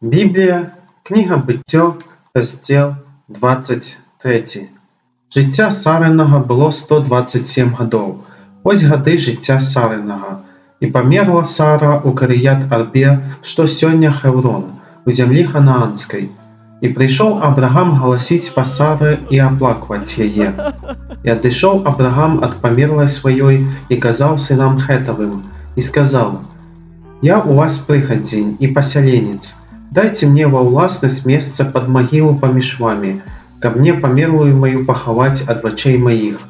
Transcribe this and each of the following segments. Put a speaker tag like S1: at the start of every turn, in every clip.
S1: Біблія, кніга Быццё, раздзел 23. Жыцця Сарынага было 127 гадоў. Вось гады жыцця Сарынага. І памерла Сара ў Кірыят-Арбе, што сёння Хеўрон, у зямлі Ханаанскай. І прыйшоў Абрагам галасіць па Сары і аплакваць яе. І адышоў Абрагам ад памерлай сваёй і казаў сынам Хэтавым, і сказаў: Я ў вас прыхадзень і пасяленец, дайце мне ва ўласнасць месца пад магілу паміж вамі, каб мне памерлую маю пахаваць ад вачэй маіх.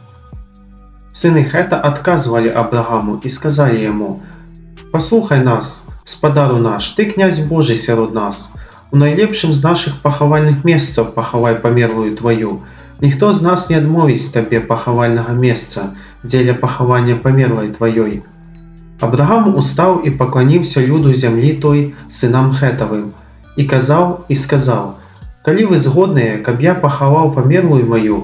S1: Сыны Хэта адказвалі Абрагаму і сказалі яму: Паслухай нас, спадару наш, ты князь Божы сярод нас. У найлепшым з нашых пахавальных месцаў пахавай памерлую тваю. Ніхто з нас не адмовіць табе пахавальнага месца дзеля пахавання памерлай тваёй. Абрагам устаў і пакланіўся люду зямлі той, сынам Хэтавым, і казаў і сказаў: Калі вы згодныя, каб я пахаваў памерлую маю,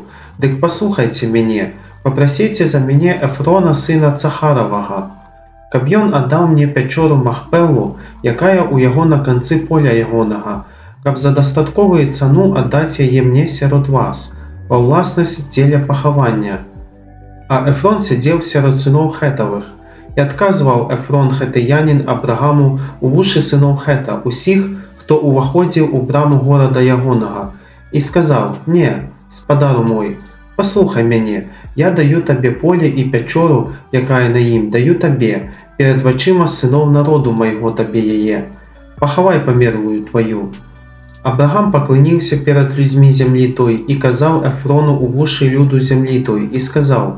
S1: дык паслухайце мяне, папрасіце за мяне Эфрона, сына Цахаравага, каб ён аддаў мне пячору Махпелу, якая ў яго на канцы поля ягонага, каб за дастатковую цану аддаць яе мне сярод вас, ва ўласнасць дзеля пахавання. А Эфрон сядзеў сярод сыноў Хэтавых. І адказваў Эфрон хэтыянін Абрагаму ў вушы сыноў Хэта, усіх, хто ўваходзіў у браму горада ягонага, і сказаў: Не, спадару мой, паслухай мяне, я даю табе поле і пячору, якая на ім, даю табе, перад вачыма сыноў народу майго табе яе. Пахавай памерлую тваю. Абрагам пакланіўся перад людзьмі зямлі той і казаў Эфрону ў вушы люду зямлі той і сказаў: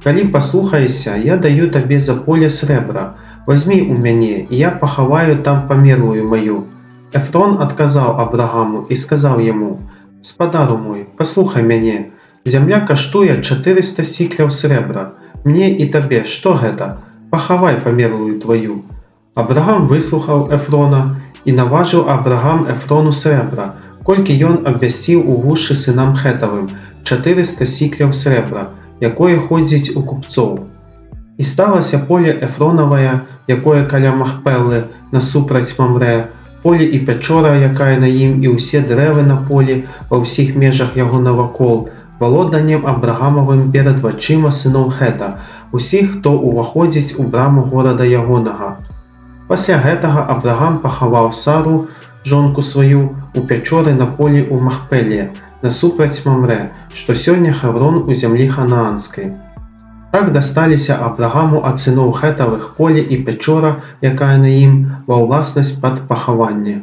S1: Калі паслухаешся, я даю табе за поле срэбра, вазьмі ў мяне, і я пахаваю там памерлую маю. Эфрон адказаў Абрагаму і сказаў яму: Спадару мой, паслухай мяне, зямля каштуе 400 сікляў срэбра, мне і табе што гэта? Пахавай памерлую тваю. Абрагам выслухаў Эфрона, і наважыў Абрагам Эфрону срэбра, колькі ён абвясціў у вушы сынам Хэтавым, 400 сікляў срэбра, якое ходзіць у купцоў. І сталася поле Эфронавае, якое каля Махпелы, насупраць Мамрэ, поле і пячора, якая на ім, і ўсе дрэвы на полі ва ўсіх межах яго навакол, валоданнем Абрагамавым перад вачыма сыноў Хэта, усіх, хто ўваходзіць у браму горада ягонага. Пасля гэтага Абрагам пахаваў Сару, жонку сваю, у пячоры на полі ў Махпеле, насупраць Мамрэ, што сёння Хеўрон у зямлі Ханаанскай. Так дасталіся Абрагаму ад сыноў Хэтавых поле і пячора, якая на ім, ва ўласнасць пад пахаванне.